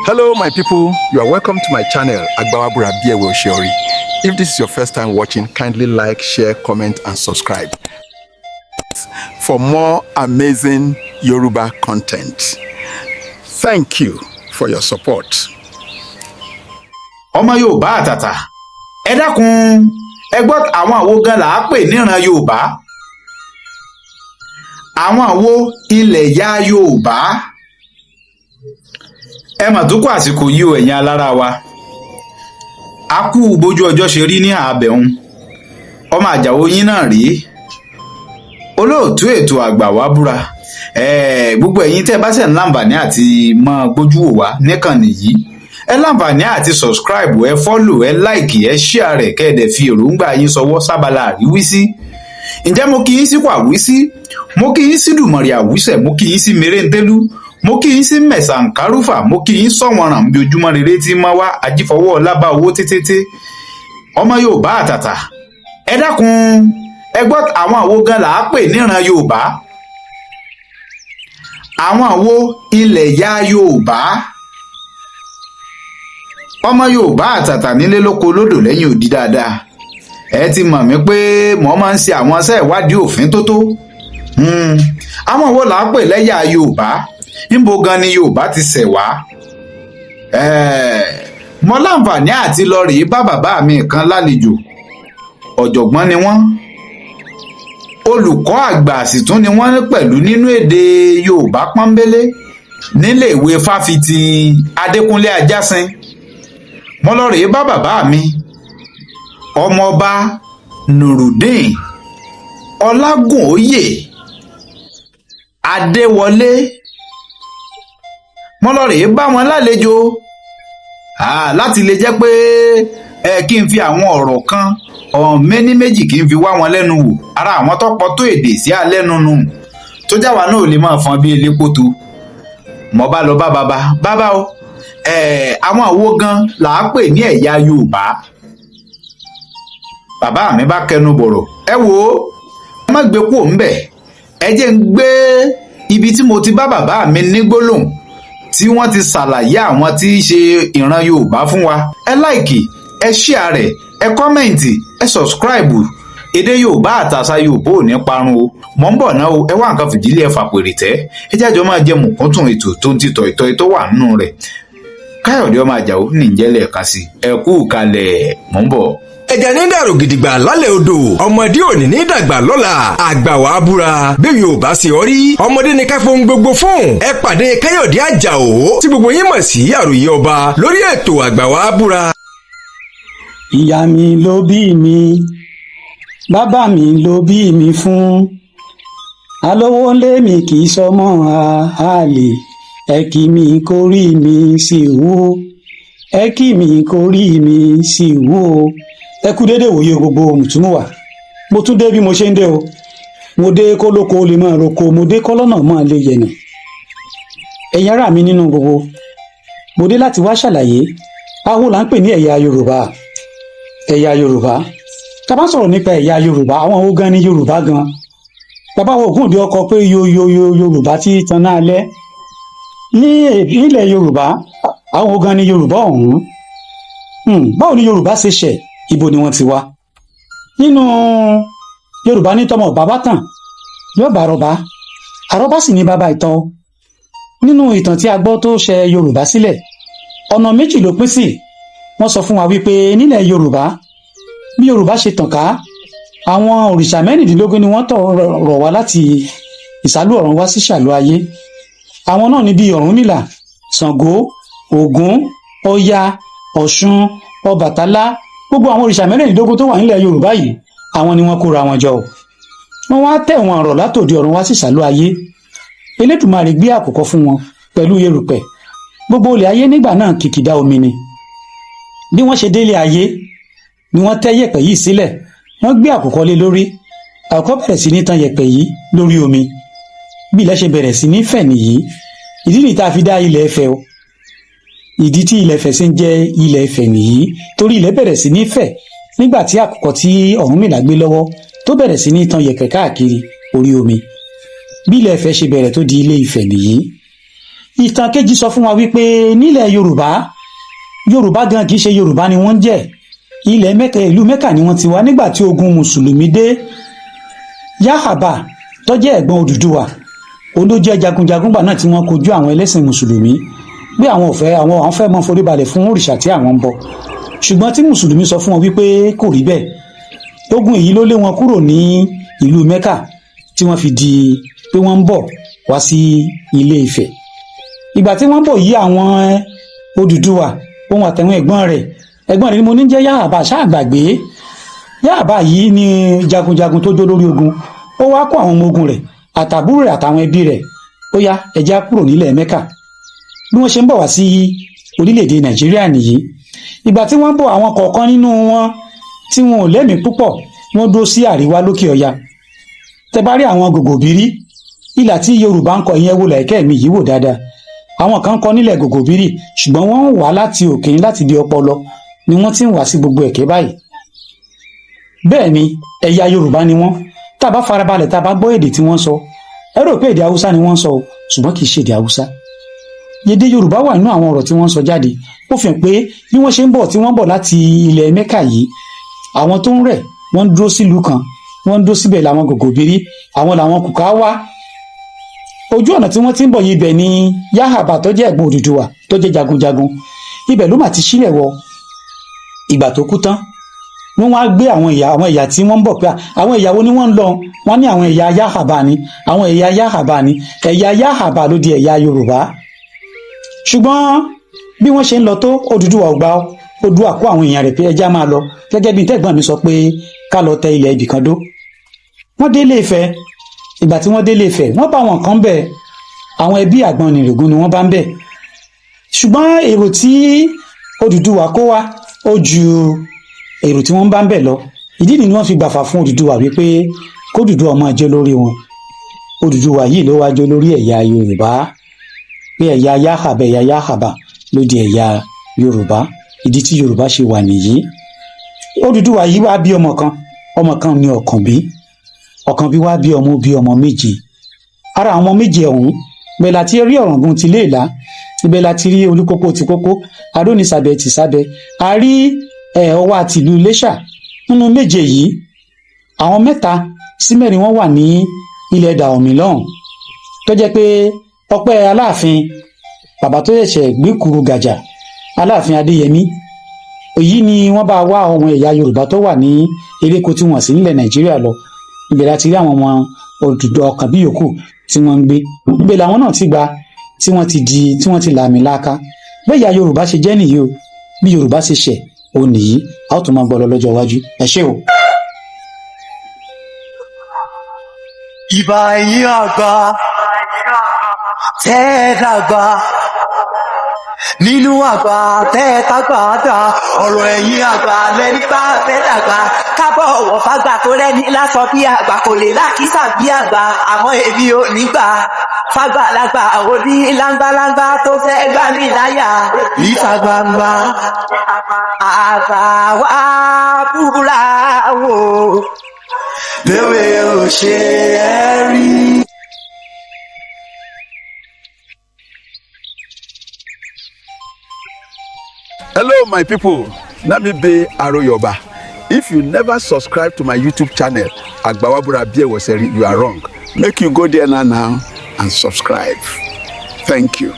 Hello, my people. You are welcome to my channel, Agbawabura Biewe Oshiori. If this is your first time watching, kindly like, share, comment, and subscribe for more amazing Yoruba content. Thank you for your support. Ọmọ Yorùbá àtàtà, ẹ dákun, ẹ gbọ́, àwọn àwo gan là á pè níran Yorùbá? Àwọn àwo ilẹ̀ ya Yorùbá? Ẹ mà tó kó àsìkò yìí o, ẹ̀yin alára wa. A kú bójú ọjọ́ ṣe rí ní àbẹ̀hún. Ọmọ Àjàó yín náà rí, olóòtú ètò Àgbà Wá Búra. Gbogbo ẹ̀yin tẹ́ ẹ bá ṣẹ̀ ń láǹfààní àti máa gbójú wò wá níkànnì yìí, ẹ láǹfààní àti subscribe, ẹ follow, ẹ like, ẹ share rẹ̀, kẹ́ ẹ dẹ̀ fi èròǹgbà yín sọwọ́ sábàlá àríwísí. Ǹjẹ́ mo kí yín sí kwàwísí, mo kí yín sí dùmọ̀rì àwísẹ̀, mo kí yín sí mèrèǹtẹ́lú, mo kí yín sí mẹ̀sànkárùfà, mo kí yín sọ̀wọ̀nràn bí ojúmọ́ rere tí máa wá ajífọwọ́ lábá owó tètè. Ọmọ Yorùbá àtàtà, ẹ dákun, ẹ gbọ́, àwọn àwo gan là á pè níran Yorùbá? Àwọn àwo ilẹ̀ ya Yorùbá? Ọmọ Yorùbá àtàtà, nílé lóko lódò lẹ́yìn òdì dáadáa, ẹ ti mọ̀ mí pé mo máa ń ṣe àwọn iṣẹ́ ìwádìí òfin tó tó. Àwọn wo là á pè lẹ́yà Yorùbá? Níbo gan ni Yorùbá ti ṣẹ̀ wá? Mo láǹfààní àti lọ rèé bá bàbá mi kan lálejò. Ọ̀jọ̀gbọ́n ni wọ́n, olùkọ́ àgbà sì tún ni wọ́n pẹ̀lú nínú èdè Yorùbá pọ́nbélé nílé ìwé fáfitì Adékúnlé Ajásin. Mo lọ rèé bá bàbá mi, Ọmọọba Nurudeen Ọlágúnóyè Adéwọlé. Mo lọ rèé bá wọn lálejò láti lè jẹ́ pé ẹ kí n fi àwọn ọ̀rọ̀ kan ọ̀hún méní méjì kí n fi wá wọn lẹ́nu wò. Ara àwọn tó pọ̀ tó èdè sí alẹ́nu nù tó jáwa náà lè máa fọn bí elépo tó. Mo bá lọ bá bàbá. Bàbá o, àwọn àwo gan là á pè ní ẹ̀yà Yorùbá? Bàbá mi bá kẹnu bọ̀rọ̀. Ẹ wò ó, ẹ má gbé kúò ńbẹ̀, ẹ jẹ́ ń gbé ibi tí mo ti bá bàbá mi ní gbólóhùn tí wọ́n ti ṣàlàyé àwọn tí í ṣe ìran Yorùbá fún wa. Ẹ like, ẹ share rẹ̀, ẹ comment, ẹ subscribe. Èdè Yorùbá àtàṣà Yorùbá ò ní parun o. Mọ̀ ń bọ̀ náà o. Ẹ wá nǹkan fìdí lé, ẹ fàpèrè tẹ́, ẹ jájọ máa jẹ mùkúntùn ètò tó ń titọ̀ ìtọ́ tó wà nínú rẹ̀. Káyọ̀dé ọmọ Àjàó ní ìjẹ́lẹ̀ kan sí. Ẹ kú kalẹ̀, mọ̀ ń bọ̀. Ẹja ní dàrú gidigba lálẹ́ odò, ọmọdé òní ní dàgbà lọ́la. Àgbà wàá búra bí Yorùbá ṣe ọ rí, ọmọdé ní ká fohùn gbogbo fún. Ẹ pàdé Káyọ̀dé Àjàó tí gbogbo yín mọ̀ sí Àròyé Ọba lórí ètò Àgbà wàá búra. Ìyá mi ló bí mi, bàbá mi ló bí mi fún alówó lé mi, kì í sọmọ àlè. Ẹ kí mi kórí mi sì wú, ẹ kí mi kórí mi sì wú o. Ẹ kú déédéé wòye gbogbo mùtúmùwà. Mo tún dé bí mo ṣe ń dé o. Mo dé kólóko lè máa roko, mo dé kọ́lọ́nà máa lè yẹ̀nà. Ẹ̀yin ará mi nínú gbogbo, mo dé láti wá ṣàlàyé àwọn là ń pè ní ẹ̀yà Yorùbá. Ẹ̀yà Yorùbá, tá a bá sọ̀rọ̀ nípa ẹ̀yà Yorùbá, àwọn wo gan ni Yorùbá gan? Bàbá wo Ògúndé ọkọ pé yo Yorùbá tí tan náà lẹ́ ní ilẹ̀ Yorùbá? Àwọn wo gan ni Yorùbá ọ̀hún? Báwo ni Yorùbá ṣe ṣẹ̀? Ibo ni wọ́n ti wá? Nínú Yorùbá ní tọmọ bàbá tàn yóò bá àrọ́bá, àrọ́bá sì ní bàbá ìtàn. Nínú ìtàn tí a gbọ́ tó ṣe Yorùbá sílẹ̀, ọ̀nà méjì ló pín sí. Wọ́n sọ fún wa wípé nílẹ̀ Yorùbá, bí Yorùbá ṣe tàn ká, àwọn òrìṣà 16 ni wọ́n tọ̀ rọ̀ wá láti ìsàlù ọ̀run wá sí ìsàlù ayé. Àwọn náà ní bíi Ọ̀rúnmìlà, Ṣàngó, Ògún, Ọya, Ọ̀ṣun, Ọbàtálá. Gbogbo àwọn òrìṣà 16 tó wà nílẹ̀ Yorùbá yìí, àwọn ni wọ́n kóra wọn jọ. Wọ́n wá tẹ̀ wọ́n rọ̀ látòdì ọ̀run wá sí ìsàlù ayé. Elédùmarè gbé àkùkọ fún wọn pẹ̀lú erùpẹ̀. Gbogbo ilẹ̀ ayé nígbà náà kìkìdá omi ni. Bí wọ́n ṣe délé ayé ni wọ́n tẹ́ yẹ̀pẹ̀ yìí sílẹ̀, wọ́n gbé àkùkọ lé lórí. Àkùkọ bẹ̀rẹ̀ sí ní tan yẹ̀pẹ̀ yìí lórí omi. Bí ilẹ̀ ṣe bẹ̀rẹ̀ sí ní fẹ̀ nìyí. Ìdí nìyí tá a fi dá ilẹ̀ Ifẹ̀ o. Ìdí tí ilẹ̀ Ifẹ̀ ṣe ń jẹ́ ilẹ̀ Ifẹ̀ nìyí, torí ilẹ̀ bẹ̀rẹ̀ sí ní fẹ̀ nígbà tí àkùkọ tí Ọ̀rúnmìlà gbé lọ́wọ́ tó bẹ̀rẹ̀ sí ní tan yẹ̀pẹ̀ káàkiri orí omi. Bí ilẹ̀ Ifẹ̀ ṣe bẹ̀rẹ̀ tó di ilé Ifẹ̀ nìyí. Ìtàn kejì sọ fún wa wípé nílẹ̀ Yorùbá, Yorùbá gan kì í ṣe Yorùbá ni wọ́n ń jẹ́. Ilẹ̀ Mẹ́kà, ìlú Mẹ́kà ni wọ́n ti wá. Nígbà tí ogun mùsùlùmí dé, Yahaba tó jẹ́ ẹ̀gbọ́n Odùduwà, òun ló jẹ́ jagunjagun gbà náà tí wọ́n kojú àwọn ẹlẹ́sìn mùsùlùmí pé àwọn ò fẹ́, àwọn fẹ́ mọ́ foríbalẹ̀ fún òrìṣà tí àwọn ń bọ, ṣùgbọ́n tí mùsùlùmí sọ fún wọn wípé kò rí bẹ́ẹ̀. Ogun èyí ló lé wọn kúrò ní ìlú Mẹ́kà tí wọ́n fi di pé wọ́n ń bọ̀ wá sí Ilé Ifẹ̀. Ìgbà tí wọ́n bọ̀ yí, àwọn Odùduwà, ohun àtẹ̀wọ̀n ẹ̀gbọ́n rẹ̀, ẹ̀gbọ́n rẹ̀ ni mo ní jẹ́ Yahaba ṣáàgbàgbé. Yahaba yìí ni jagunjagun tó jó lórí ogun. Ó wá kó àwọn ọmọ ogun rẹ̀, àtàbúrò rẹ̀, àtàwọn ẹbí rẹ̀. Ó yá, ẹ já kúrò nílẹ̀ Mẹ́kà. Bí wọ́n ṣe ń bọ̀ wá sí orílẹ̀-èdè Nàìjíríà nìyí. Ìgbà tí wọ́n bọ̀, àwọn kọ̀ọ̀kan nínú wọn tí wọn ò lẹ́mìí púpọ̀, wọ́n dúró sí àríwá lókè ọya. Tẹ bá rí àwọn gògòbírí, ìlà tí Yorùbá ń kọ ìyẹn, wò lẹ́kẹ́ mi yìí, wò dáadáa. Àwọn kan kọ nílẹ̀ gògòbírì, ṣùgbọ́n wọ́n ń wá láti òkè ní, láti di ọpọlọ ni wọ́n ti ń wá sí gbogbo ẹ̀kẹ́ báyìí. Bẹ́ẹ̀ ni ẹ̀yà Yorùbá ni wọ́n. Tá a bá farabalẹ̀, tá a bá gbọ́ èdè tí wọ́n sọ, ẹ rò pé èdè Haúsá ni wọ́n sọ o, ṣùgbọ́n kì í ṣe èdè Haúsá. Èdè Yorùbá wà nínú àwọn ọ̀rọ̀ tí wọ́n sọ jáde. Ó fi hàn pé bí wọ́n ṣe ń bọ̀, tí wọ́n bọ̀ láti ilẹ̀ Mẹ́kà yìí, àwọn tó ń rẹ̀, wọ́n ń dúró sílùú kan, wọ́n ń dúró síbẹ̀, làwọn gògòbírí, àwọn làwọn kùkà wá. Ojú ọ̀nà tí wọ́n ti ń bọ̀ yìí, ibẹ̀ ni Yahaba tó jẹ́ ẹ̀gbọ́n Odùduwà tó jẹ́ jagunjagun, ibẹ̀ ló mà ti sílẹ̀ wọ. Ìgbà tó kú tán, wọ́n wá gbé àwọn ẹ̀yà tí wọ́n ń bọ̀ pé àwọn ẹ̀yà wo ni wọ́n ń lọ. Wọ́n ní àwọn ẹ̀yà Yahaba ni, àwọn ẹ̀yà Yahaba ni. Ẹ̀yà Yahaba ló di ẹ̀yà Yorùbá. Ṣùgbọ́n bí wọ́n ṣe ń lọ tó, Odùduwà ò gbà ọ́. Odùduwà kó àwọn èèyàn rẹ̀ pé ẹja máa lọ, gẹ́gẹ́ bí tẹ́gbọ́n mi sọ pé ká lọ tẹ ilẹ̀ ibìkan dó. Wọ́n dé Ilé Ifẹ̀. Ìgbà tí wọ́n dé Ilé Ifẹ̀, wọ́n bá wọn kan bẹ̀, àwọn ẹbí Àgbọnnìrègún ni wọ́n bá ń bẹ̀. Ṣùgbọ́n èrò tí Odùduwà kó wá, ó ju èrò tí wọ́n bá ń bẹ̀ lọ. Ìdí nìyí wọ́n fi gbàfà fún Odùduwà wípé kódùduwà máa jẹ́ lórí wọn. Odùduwà yìí ló wá jẹ́ lórí ẹ̀yà Yorùbá, pé ẹ̀yà Yahaba, ẹ̀yà Yahaba ló di ẹ̀yà Yorùbá. Ìdí tí Yorùbá ṣe wà nìyí. Odùduwà yìí wá bí ọmọ kan. Ọmọ kan ní Ọ̀kànbí. Ọ̀kànbí wá bí ọmọ, bí ọmọ méje. Ara àwọn ọmọ méje ọ̀hún, ibẹ̀ la ti rí Ọ̀ràngún ti Léèlá, ibẹ̀ la ti rí Olúkókó ti Kókó, Adónisàbẹ̀ ti Sábẹ̀, a rí Ọwá tìlú Iléṣà. Nínú méje yìí, àwọn mẹ́ta sí mẹ́rin wọ́n wà ní ilẹ̀ Dahomey lọ́hùn, tó jẹ́ pé ọpẹ́ Aláàfin, bàbá tó ṣẹ̀ṣẹ̀ gbékuru gàjà, Aláàfin Adéyẹmí, èyí ni wọ́n bá wá àwọn ẹ̀yà Yorùbá tó wà ní eréko tí wọ́n sì nílẹ̀ Nàìjíríà lọ. Ibẹ̀ láti rí àwọn ọmọ Odùduwà Ọ̀kànbí yòókù tí wọ́n ń gbé ibẹ̀, làwọn náà ti gba tí wọ́n ti di tí wọ́n ti làmì láaka. Bẹ́ẹ̀ ẹ̀yà Yorùbá ṣe jẹ́ nìyí o. Bí Yorùbá ṣe ṣẹ̀ òun nìyí. A ó tún máa gbọ́ lọ lọ́jọ́ iwájú. Ẹ ṣé o. Ìbà ẹ̀yin àgbà tẹ́ ẹ dàgbà nínú àgbà tẹ́ ẹ tágbà dà, ọ̀rọ̀ ẹ̀yin àgbà lẹ́ni bá fẹ́ dàgbà kábọ̀ ọ̀wọ̀ fàgbà tó rẹ́ni lásọ bí àgbà kò lè lákìsà bí àgbà. Àmọ́ èmi ò ní gbà fàgbàlagbà òní láńgbáláńgbá tó fẹ́ gbá mi láyà níta gbangba. Àgbà wa búra wò bẹ́ẹ̀ ò ṣe é rí. Hello, my people. Na me be Aroyoba. If you never subscribe to my YouTube channel, Agbawabura Biewoseri, you are wrong. Make you go there now and subscribe. Thank you.